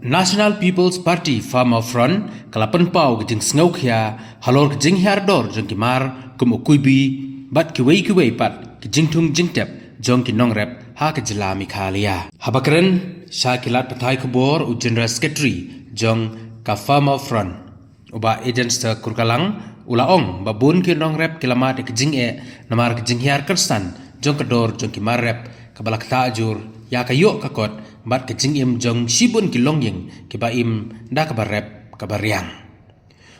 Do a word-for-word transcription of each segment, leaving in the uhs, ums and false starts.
National People's Party Farmer Front ka la pynpaw ka jingsngewkhia halor ka jinghiar dor jong ki mar kum u kuibi bad kiwei kiwei pat ki jingthung jingtep jong ki nongrep ha ka jylla Meghalaya. Haba kren sha ki lad pathai khubor u General Secretary jong ka Farmer Front, u Bah Ejenster Kurkalang, u la ong ba bun ki nongrep ki la mad ïa ka jingeh namar ka jinghiar kyrsan jong ka dor jong ki mar rep kaba la ktah jur ïa ka ïoh ka kot bad ka jingim jong shibun ki longïing kiba im da kaba rep kaba riang.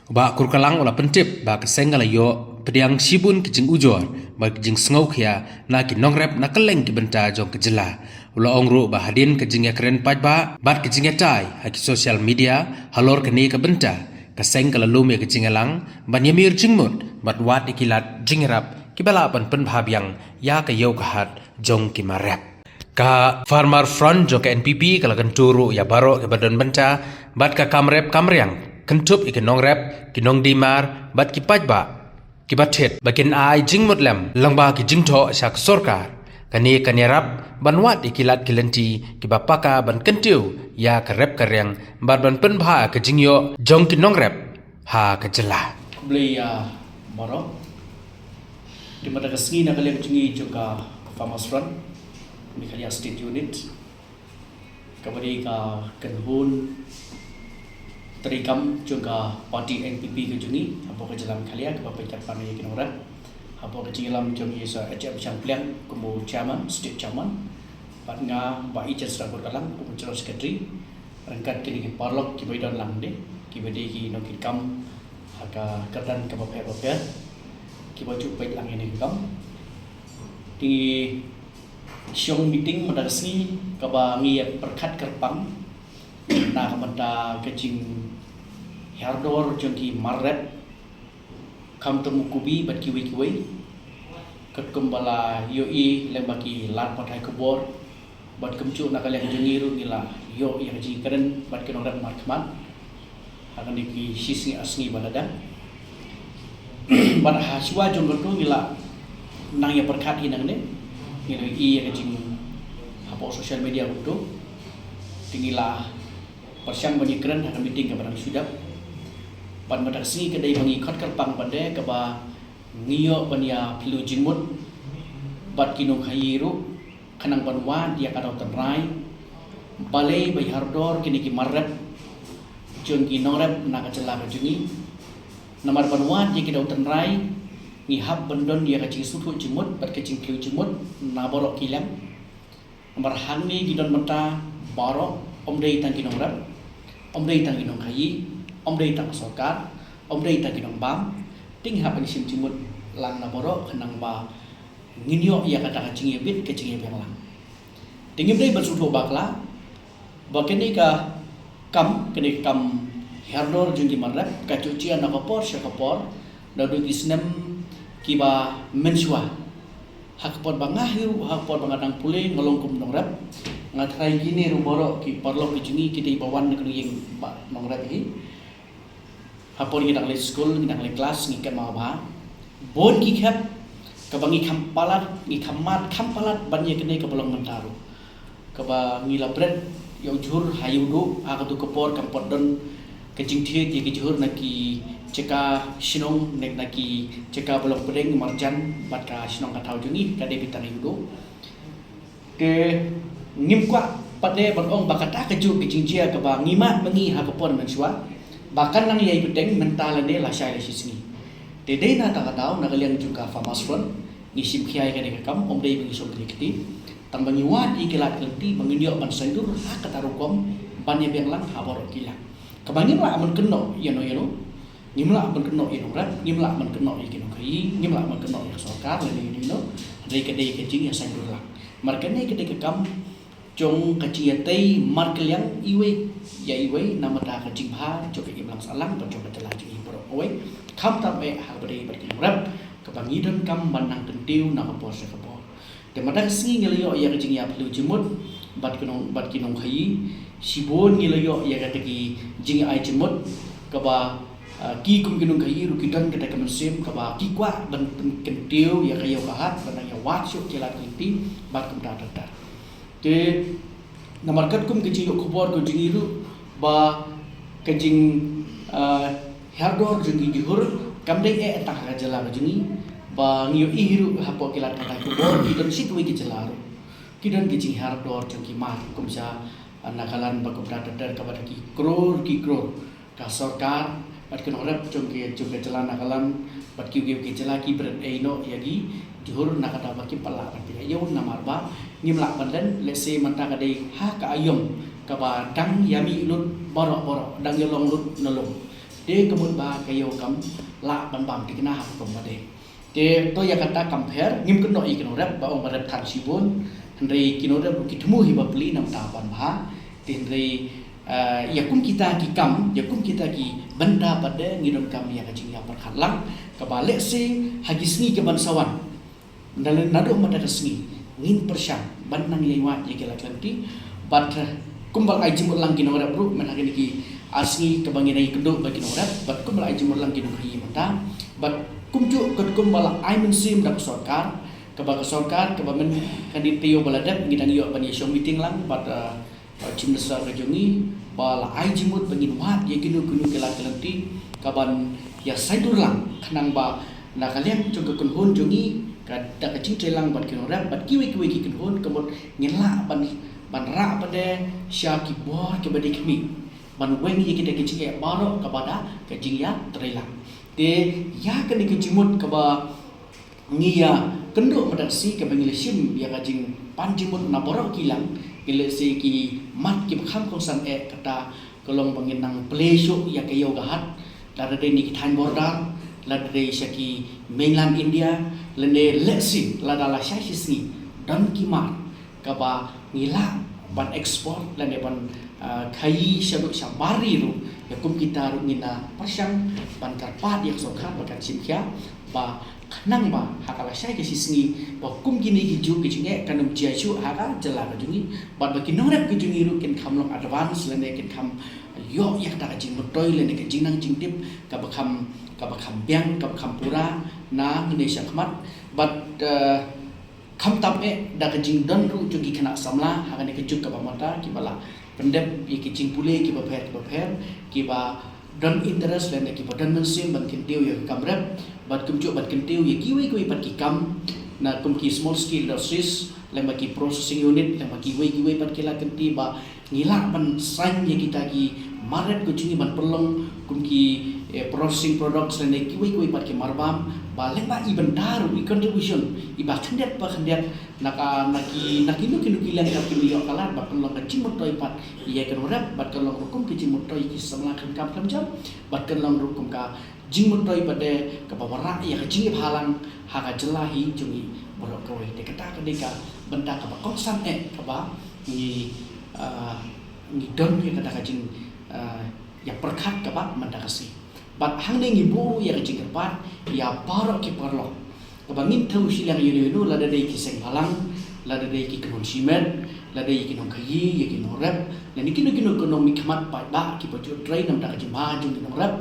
U Bah Kurkalang u la pyntip ba ka seng ka la ïoh pdiang shibun ki jingujor bad ki jingsngewkhia na ki nongrep na kylleng ki bynta jong ka jylla. U la ong ruh ba hadien ka jingïakren paidbah bad ka jingïatai ha ki social media halor kane ka bynta, ka seng ka la lum ïa ka jingïalang ban ïamir jingmut bad wad ïa ki lad jingïarap kiba lah ban pynbha biang ïa ka ïew ka hat jong ki mar rep. Ka Farmer Front jong ka N P P ka la kyntu ruh ïa baroh kiba don bynta bad ka kam rep kam riang, kynthup ïa ki nongrep, ki nongdie mar bad ki paidbah kiba thied ba kin ai jingmut lem lyngba ki jingthoh sha ka sorkar. Kane kan ïarap ban wad ïa ki lad ki lynti kiba paka ban kyntiew ïa ka rep ka riang bad ban pynbha ka jingïoh jong ki nongrep ha ka jylla. Khublei ïa baroh. Te mynta ka sngi na ka liang jong ngi jong ka Farmers Front Meghalaya State Unit, kaba dei ka kynhun treikam jong ka party N P P ka jong ngi hapoh ka jylla Meghalaya, kaba pynïaid ban ïa ki nongrep. Hapoh ka jingïalam jong i Sir H M Shangpliang kum u chairman, state chairman, bad nga Bah Ejenster Kurkalang kum u general secretary, ryngkat kine ki paralok kiba don lang de, kiba dei ki nongkitkam ha ka kyrdan kaba pher bapher, kiba ju peit lang ïa kane ka kam. Te ngi shong meeting mynta ka sngi kaba ngi ïa pyrkhat kyrpang na ka bynta ka jinghiar dor jong ki mar rep, khamtam u kubi bad kiwei kiwei. Katkum ba la ïohi lyngba ki lad pathai khubor bad kumjuh na ka liang jong ngi ruh ngi la ïoh ïa ka jingkren bad ki nongrep markhmat ha kine ki shi sngi ar sngi ba la dang. Bad ha shuwa jong kato ngi la nang ïa pyrkhat hi nangne, ngi la ïohi ïa ka jing hapoh social media kato. Te ngi la pyrshang ban ïakren ha ka meeting kaba dang shu dep. Bad mynta ka sngi ka dei ba ngi khot kyrpang bad de kaba ngi ïoh ban ïa phylliew jingmut bad ki nongkhaïi ruh, khnang ban wad ïa ka daw tynrai balei ba ïa hiar dor kine ki mar rep jong ki nongrep na ka jylla ka jong ngi. Namar ban wad ïa ki daw tynrai ngi hap ban don ïa ka jingsngewthuh jingmut bad ka jingphylliew jingmut na baroh ki lem. Namar hangne ki don mynta baroh, ym dei tang ki nongrep, ym dei tang ki nongkhaïi, ym dei tang ka sorkar, ym dei tang ki nongbam. Te ngi hap ban shim jingmut lang na baroh khnang ba ngin ïoh ïa kata ka jingïabit ka jingïabiang lang. Te ngim dei ban sngewthuh bakla ba kane ka kam, kane ka kam hiar dor jong ki mar rep ka ju jia na ka por sha ka por, naduh ki snem kiba mynshuwa. Ha ka por ba nga hi ruh, ha ka por ba nga dang pule nga long kum nongrep, nga tharai kine ruh baroh ki paralok ki jong ngi ki dei ba wan na ka ïing ba nongrep hi. Ha por ngi dang leit skul, ngi dang leit klas, ngi kynmaw ba bun ki khep kaba ngi kham palat, ngi kham mad kham palat ban ïa kane kaba long mynta ruh. Kaba ngi la bret ïa u jhur ha ïa u duh, ha kato ka por kam pat don ka jingthied ïa ki jhur na ki jaka shnong ne na ki jaka ba long pdeng marjan bad ka shnong ka thaw jong ngi ka dei beit tang ïa u duh. Te ngim kwah pat de ban ong ba kata ka juk ka jingjia kaba ngi mad ma ngi ha ka por mynshuwa ba kan nang ïai bteng mynta lane lashai lashisngi. Te dei na kata ka daw na ka liang jong ka Farmers Front ngi shim khia ïa kane ka kam, ym dei ba ngi shong kti kti, tang ba ngi wad ïa ki lad ki lynti ba ngin ïoh ban saiñdur ha kata rukom ban ïabiang lang ha baroh ki lad. Kaba ngim lah ban kynnoh ïano ïano, ngim lah ban kynnoh ïa nongrep, ngim lah ban kynnoh ïa ki nongkhaïi, ngim lah ban kynnoh ïa ka sorkar lane ïano ïano. Hynrei ka dei ka jingïasaiñdur lang. Namar kane ka dei ka kam jong ka jingïatei markylliang iwei ïa iwei na ka bynta ka jingbha jong ka imlang sahlang bad jong ka jylla jong ngi baroh kawei, khamtam eh ha kaba dei bad ki nongrep, kaba ngi donkam ban nang kyntiew na ka por sha ka por. Te mynta ka sngi ngi la ïoh ïa ka jingïaphylliew jingmut bad ki nong, bad ki nongkhaïi. Shibun ngi la ïoh ïa kata ki jingai jingmut kaba, ah, ki kum ki nongkhaïi ruh ki don kata ka mynsiem kaba ki kwah ban pynkyntiew ïa ka ïew ka hat, ban nang ïa wad shuh ki lad ki lynti bad kumta ter ter. Te Namar katkum ka jingïoh khubor ka jong ngi ruh ba ka jing, ah, hiar dor jong ki jhur kam dei eh tang ha ka jylla ka jong ngi, ba ngi ïohi hi ruh hapoh ki lad pathai khubor ki don shi kiwei ki jylla ruh ki don ki jinghiar dor jong ki mar, kum sha, ah, Nagaland ba kumta ter ter kaba da ki klur ki klur. Ka sorkar bad ki nongrep jong ki, jong ka jylla Nagaland bad kiwei kiwei ki jylla ki bret ei noh ïa ki jhur na kata ba kim pat lah ban pynïaid ïa u namar ba ngim lah ban len. Lehse mynta ka dei ha ka aïom kaba dang ïa mih lut baroh baroh, dang ïa long lut na lum. Te ka mut ba ka ïew kam lah ban bam thikna ha ka kum ba dei. Te to ïa kata kam pher, ngim kynnoh ïa ki nongrep ba ong ba rep than shibun, hynrei ki nongrep ruh ki thmu hi bapli namar ban bha. Te hynrei, eh, ïa kum kita ki kam, ïa kum kita ki bynta pat de ngi donkam ïa ka jingïapyrkhat lang kaba lehse ha ki sngi ki ban sa wan, naduh mynta ka sngi ngin pyrshang ban nang ïai wad ïa ki lad lynti. Bad, eh, kumba la ai jingmut lang ki nongrep ruh mynta kine ki ar sngi kaba ngin ïakynduh bad ki nongrep, bad kumba la ai jingmut lang ki nongkhaïi mynta, bad kumjuh katkum ba la ai mynsiem da ka sorkar, kaba ka sorkar kaba mynta ka dei taïew ba la dep ngi dang ïoh ban ïa shong meeting lang bad, eh, Chief Minister ka jong ngi ba la ai jingmut ba ngin wad ïa kino kino ki lad ki lynti kaban ïa saidur lang, khnang ba na ka liang jong ka kynhun jong ngi, ka da ka jingtrei lang bad ki nongrep bad kiwei kiwei ki kynhun ka mut ngin lah ban, ban rah pat de sha ki bor kiba dei khmih, ban weng ïa kita ki jingeh baroh kaba da ka jingïatrei lang. Te ïa kane ka jingmut kaba ngi ïakynduh mynta ka sngi kaba ngi la shim ïa ka jingpan jingmut na baroh ki liang, ngi lehse ki mat kiba kham kongsan eh, kata ka long ba ngin nang plie shuh ïa ka ïew ka hat, lada dei na ki thaiñ border, lada dei sha ki mainland India, lane lehse lada la shai shi sngi don ki mar kaba ngi lah ban export lane ban, ah, khaïi shaduh shabar ri ruh, ïa kum kita ruh ngin da pyrshang ban kyrpad ïa ka sorkar ba kan shim khia, ba khnang ba ha ka la shai ka shi sngi ba kum kine ki juh ki jingeh kan ym jia shuh ha ka jylla ka jong ngi, bad ba ki nongrep ki jong ngi ruh kin kham long advance lane kin kham ïoh ïa kata ka jingmyntoi lane ka jingnang jingtip kaba kham, kaba kham biang, kaba kham pura na ngin ïa shah khmat. Bad, eh, khamtam eh da ka jingdon ruh jong ki khynnah samla ha kane ka juk kaba mynta kiba la pyndep ïa ki jingpule kiba pher kiba pher, kiba don interest lane kiba don mynsiem ban kyntiew ïa ka kam rep, bad kumjuh ban kyntiew ïa kiwei kiwei pat ki kam, na kum ki small scale industries, lane ba ki processing unit, lane ba kiwei kiwei pat ki lad lynti ba ngi lah ban sign ïa kita ki mar rep ka jong ngi ban pynlong kum ki, eh, processing products lane kiwei kiwei pat ki mar bam, ba lyngba i bynta ruh, i contribution iba khyndiat ba khyndiat na ka, na ki, na kino kino ki liang ka ki ïoh ka lad ba kan long ka jingmyntoi pat ïa ki nongrep, bad kan long ruh kum ka jingmyntoi ïa ki samla khlem kam khlem jam, bad kan long ruh kum ka jingmyntoi pat de kaba wanrah ïa ka jingïabha lang ha ka jylla hi jong ngi baroh kawei. Te kata ka dei ka bynta kaba kongsan eh kaba ngi, ah, ngi don ïa kata ka jing, ah, ïapyrkhat kaba mynta ka sngi. Bad hangne ngi buh ïa ka jingkyrpad ïa baroh ki paralok, kaba ngim thew shiliang ïano ïano, lada dei ki seng bhalang, lada dei ki kynhun shimet, lada dei ki nongkhaïi, ïa ki nongrep, lane kino kino ki nongmihkhmat paidbah kiba ju trei namar ka jingbha jong ki nongrep,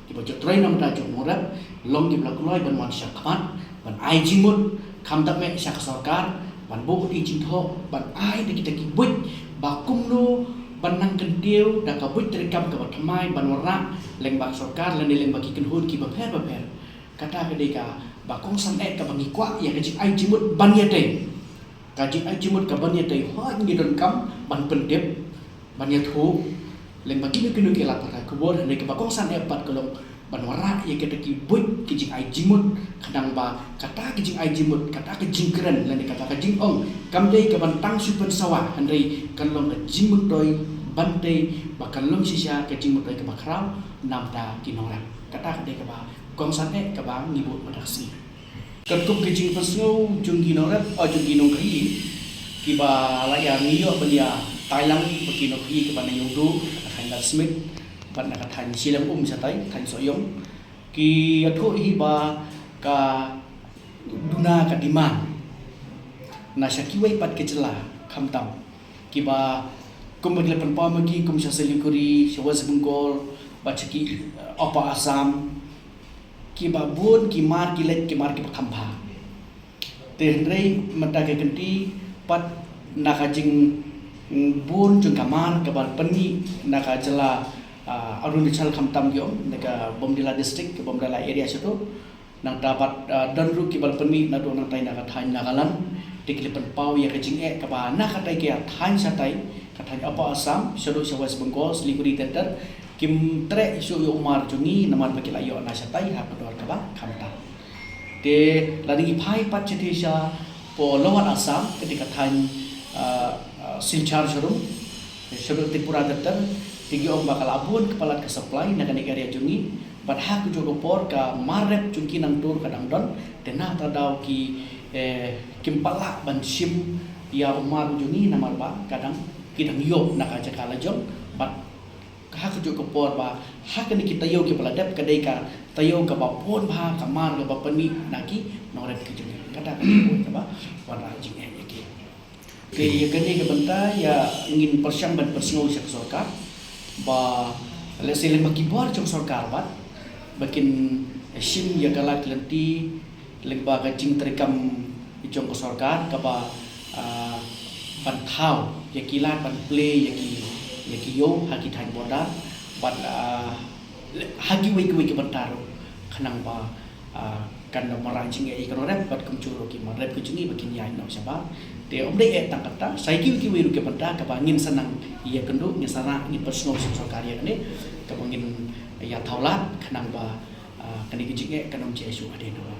kiba ju trei namar jong ki nongrep, long kiba la kloi ban wan shah khmat ban ai jingmut, khamtam eh sha ka sorkar ban buh ïa ki jingthoh, ban ai da kita ki buit ba kumno ban nang kyntiew da ka buit treikam kaba thymmai ban wanrah lyngba ka sorkar lane lyngba ki kynhun kiba pher ba pher. Kata ka dei kaba kongsan eh kaba ngi kwah ïa ka jingai jingmut ban ïatei. Ka jingai jingmut ka ban ïatei, hooid ngi donkam ban pyndep, ban ïathuh lyngba kino kino ki lad pathai khubor, hynrei kaba kongsan eh pat ka long ban wanrah ïa kita ki buit ki jingai jingmut, khnang ba kata ki jingai jingmut, kata ka jingkren lane kata ka jingong kam dei ka ban tang shu pynsawa, hynrei kan long ka jingmyntoi ban tei, ba kan long shisha ka jingmyntoi kaba khraw namar ki nongrep. Kata ka dei kaba kongsan eh kaba ngi buh mynta ka sngi. Katkum ka jingpynsngew jong ki nongrep, oh, jong ki nongkhaïi, kiba la ïa ngi ïoh ban ïa tai lang bad ki nongkhaïi kiba na Ïewduh, na ka thaiñ Ladthmit bad na ka thaiñ Shillong, um shatai thaiñ Sohiong, ki ïathuh hi ba ka duna ka demand na sha kiwei pat ki jylla khamtam, kiba kumba ki la pynpaw ma ki kum sha Siliguri, sha West Bengal, bad sha ki, eh, Upper Assam, kiba bun ki mar ki leit ki mar kiba kham bha. Te hynrei mynta ka kynti pat na ka jing, Bun jong ka mar kaba la pynmih na ka jylla, ah, Arunachal khamtam ki ong, na ka Bomdila district, ka Bomdila area shato. Nangta pat, ah, don ruh kiba la pynmih naduh nangtai na ka thaiñ Nagaland. Te ki la pynpaw ïa ka jingeh kaba na katai ka thaiñ shatai, ka thaiñ Upper Assam, shaduh sha West Bengal, Siliguri ter ter, kim treh shuh ïa u mar jong ngi namar ba ki la ïoh na shatai ha ka dor kaba khamtam. Te lada ngi phai pat shatei sha poh Lower Assam, kata ka thaiñ, ah, ah, Silchar sharum, shaduh Tripura ter ter, te ki ong ba ka la bun ka palat ka supply na kane ka area jong ngi. Bad ha kajuh ka por ka mar rep jong ki nangta ruh ka dang don, te nangta daw ki, eh, kim pat lah ban shim ïa u mar jong ngi namar ba ka dang, ki dang ïoh na ka jaka la jong. Bad ha kajuh ka por ba ha kane ki taïew kiba la dep ka dei ka taïew kaba bun bha ka mar kaba pynmih na ki nongrep ki jong ngi. Kata ka dei ka bun kaba wanrah jingeh ïa ki. Te ïa kane ka bynta ïa ngin pyrshang ban pynsngew sha ka sorkar ba lehse lem ba ki bor jong sorkar bad ba kin shim ïa ka lad lynti lyngba ka jingtreikam jong ka sorkar kaba, ah, ban thaw ïa ki lad ban plie ïa ki, ïa ki ïew ha ki thaiñ border bad, ah, ha kiwei kiwei ki bynta ruh khnang ba, ah, kan da wanrah jingeh ïa ki nongrep bad kumjuh ruh ki mar rep ki jong ngi ba kin ïaid noh shabar. Te ym dei eh tang kata, sa ïa kiwei kiwei ruh ki bynta kaba ngin sa nang ïakynduh, ngin sa nang, ngin pynsngew sha sorkar ïa kane kaba ngin ïa thaw lad khnang ba, ah, kane ka jingeh kan ym jia shuh hadien naba.